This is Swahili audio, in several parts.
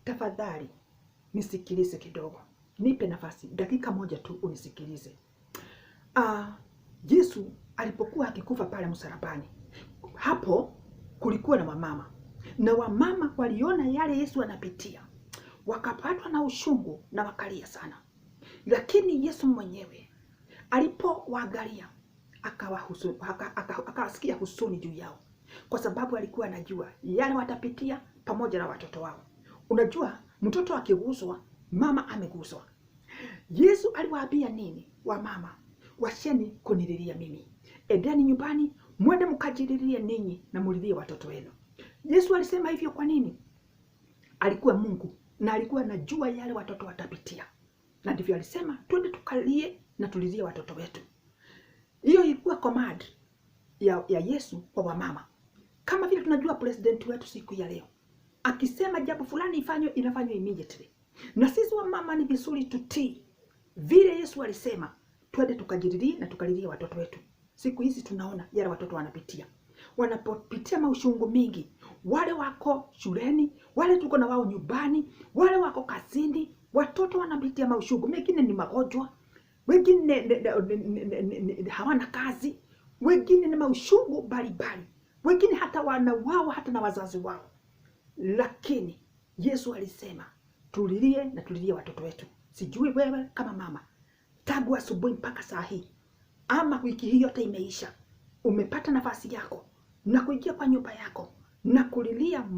Tafadhali nisikilize kidogo, nipe nafasi dakika moja tu unisikilize. Yesu alipokuwa akikufa pale msalabani, hapo kulikuwa na wamama na wamama waliona yale Yesu anapitia, wakapatwa na ushungu na wakalia sana, lakini Yesu mwenyewe alipowaangalia akawasikia husuni juu yao, kwa sababu alikuwa anajua yale watapitia pamoja na watoto wao. Unajua, mtoto akiguswa, mama ameguswa. Yesu aliwaambia nini wamama? Washeni kunililia mimi, endeni nyumbani mwende mkajililie ninyi na mulilie watoto wenu. Yesu alisema hivyo kwa nini? Alikuwa Mungu na alikuwa anajua yale watoto watapitia, na ndivyo alisema twende tukalie na tulilie watoto wetu. Hiyo ilikuwa command ya Yesu kwa wamama, kama vile tunajua president wetu siku ya leo akisema jambo fulani ifanywe, inafanywa immediately. Na sisi wamama ni vizuri tutii vile Yesu alisema, twende tukajililie na tukalilie watoto wetu. Siku hizi tunaona yale watoto wanapitia, wanapopitia maushungu mingi, wale wako shuleni, wale tuko na wao nyumbani, wale wako kazini, watoto wanapitia maushungu, mengine ni magonjwa, wengine hawana kazi, wengine ni maushungu mbalimbali, wengine hata wanauawa hata na wazazi wao. Lakini Yesu alisema tulilie na tulilie watoto wetu. Sijui wewe kama mama, tangu asubuhi mpaka saa hii ama wiki hii yote imeisha, umepata nafasi yako na kuingia kwa nyumba yako na kulilia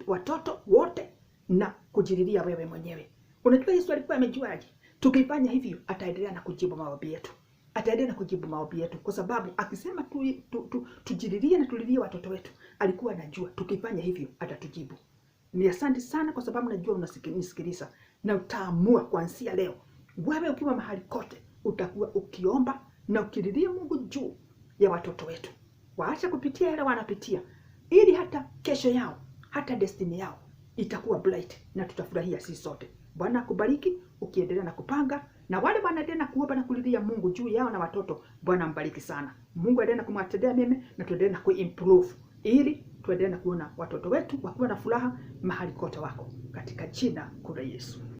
watoto wote na kujililia wewe mwenyewe. Unajua Yesu alikuwa amejuaje? Tukifanya hivyo ataendelea na kujibu maombi yetu, ataendelea na kujibu maombi yetu, kwa sababu akisema tujililie na tulilie watoto wetu, alikuwa anajua tukifanya hivyo atatujibu. Ni asante sana kwa sababu najua unanisikiliza na utaamua kuanzia leo, wewe ukiwa mahali kote utakuwa ukiomba na ukililia Mungu juu ya watoto wetu, waache kupitia yale wanapitia, ili hata kesho yao, hata destiny yao itakuwa bright na tutafurahia sisi sote. Bwana akubariki ukiendelea na kupanga, na wale wanaendelea na kuomba na kulilia Mungu juu yao na watoto, Bwana ambariki sana. Mungu aendelee na kumwatendea mema na tuendelee na kuimprove ili tuendelee na kuona watoto wetu wakiwa na furaha mahali kote wako, katika jina kuu la Yesu.